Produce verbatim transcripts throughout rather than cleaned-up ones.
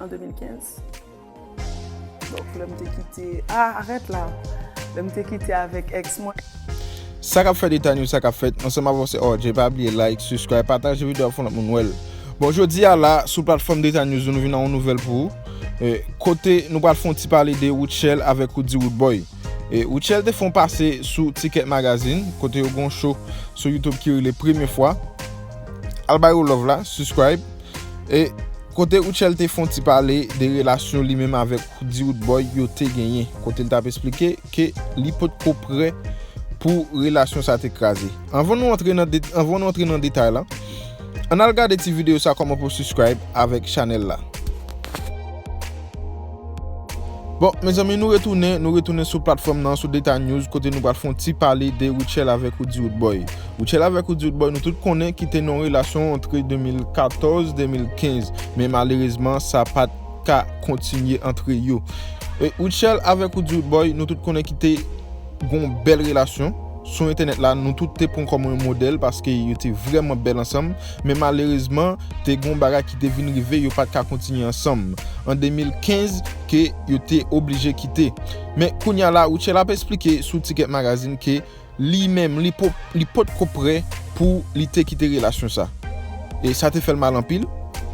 An de mil kenz. Donk, lè m te kite, ah, arèt la. Lè m te kite avèk ex mwen. Sa k ap fèt Deta News, sa k ap fèt, ansanm avè w se R J, pa bliye like, subscribe, pataje videyo a pou lòt moun wè l. Bon, jodi a la, sou platfòm Deta News, nou vin ak yon nouvèl pou ou. E, kote nou pral fè yon ti pale de Rutshelle avèk Roody Roodboy. E, Rutshelle te fè yon pase sou Ticket Magazine, kote yo gen yon show sou YouTube ki rele Premye Fwa. Al ba yo love la, subscribe. E, kote Rutshelle te fè yon ti pale de relasyon li menm avèk Roody Roodboy yo te genyen, kote l t ap eksplike ke li potko prè pou relasyon sa te kraze. Anvan nou antre nan det-, anvan nou antre nan detay la, ann al gade ti videyo sa kòman pou subscribe avèk chanèl la. Bon, mezanmi, nou retounen, nou retounen sou platfòm nan, sou Deta News, kote nou pral fè yon ti pale de Rutshelle avèk Roody Roodboy. Rutshelle avèk Roody Roodboy, nou tout konnen ki te nan yon relasyon antre de mil katòz, de mil kenz, men malerezman, sa pa t ka kontinye antre yo. E Rutshelle avèk Roody Roodboy, nou tout konnen ki te gon bèl relasyon. Sou entènèt la, nou tout te pran kòm yon modèl paske yo te vrèman bèl ansanm. Men malerezman, te gon bagay ki te vin rive, yo pa t ka kontinye ansanm. An de mil kenz, ke yo te oblije kite. Men kounye a la, Rutshelle ap eksplike sou Ticket Magazine ke li menm, li po-, li potko prè pou li te kite relasyon sa. E sa te fè l mal anpil,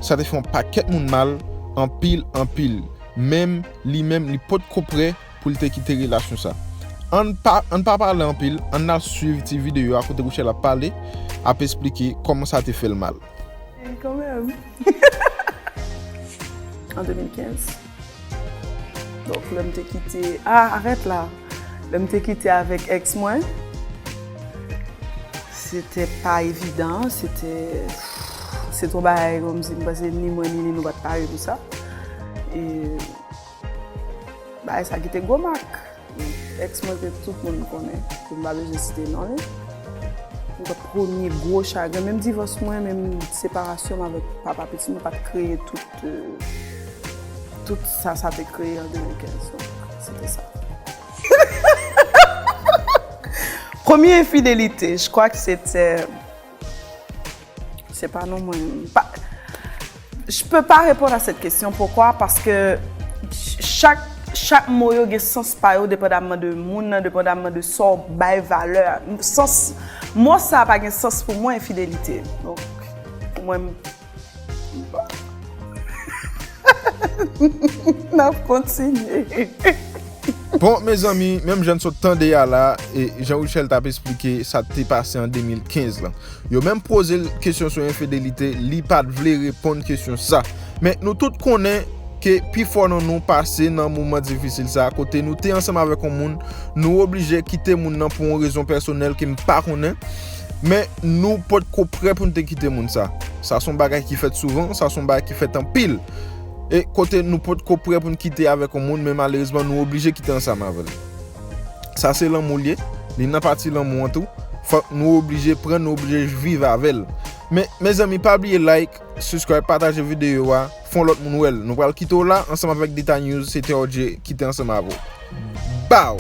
sa te fè yon pakèt moun mal, anpil, anpil. Menm, li menm, li potko prè pou l te kite relasyon sa. Ann pa, ann pa pale anpil, ann al swiv ti videyo a kote Rutshelle ap pale, ap eksplike kòman sa te fè l mal. E kanmenm. An de mil kenz. Donk, lè m te kite, ah, arèt la. Lè m te kite avèk ex mwen, se te pa evidan, se te, se te yon bagay kòmsi m panse ni mwen ni li nou pa t pare pou sa. E bagay sa kite gwo mak. Ex mwen ke tout moun konnen, ke m pa bezwen site non li. Mwen kwè premye gwo chagren, menm divòs mwen, menm separasyon m avèk papa pitit mwen pa t kreye tout, euh, tout sa sa te kreye an de mil kenz. Donk, se te sa. Premye enfidelite, je crois que c'était, se pa non mwen, pa, je peux pas répondre à cette question. Pourquoi? Paske ch-, chak, chak mo yo gen sans pa yo, depandamman de moun nan, depandamman de sa w bay valè. Sans, mo sa pa gen sans pou mwen, enfidelite. Donk, pou mwen, m-, n ap kontinye. Bon, mezanmi, menm jan n sot tande a la, e jan Rutshelle t ap eksplike sa te pase an de mil kenz lan. Yo menm poze l kesyon sou enfidelite, li pa t vle reponn kesyon sa. Men nou tout konnen ke pifò nan nou pase nan moman difisil sa, kote nou te ansanm avèk yon moun, nou oblije kite moun nan pou yon rezon pèsonèl ke m pa konnen, men nou potko prè pou n te kite moun sa. Sa se yon bagay ki fèt souvan, sa se yon bagay ki fèt anpil. E kote nou potko prè pou n kite avèk yon moun, men malerezman nou oblije kite ansanm avè l. Sa se lanmou l ye, li nan pati lanmou an tou. Fòk nou oblije pran, nou oblije viv avè l. Men, mezanmi, pa bliye like, subscribe, pataje videyo a, fè yon lòt moun wè l. Nou pral kite w la, ansanm avèk Deta News, se te R J ki te ansanm avè w. Bow!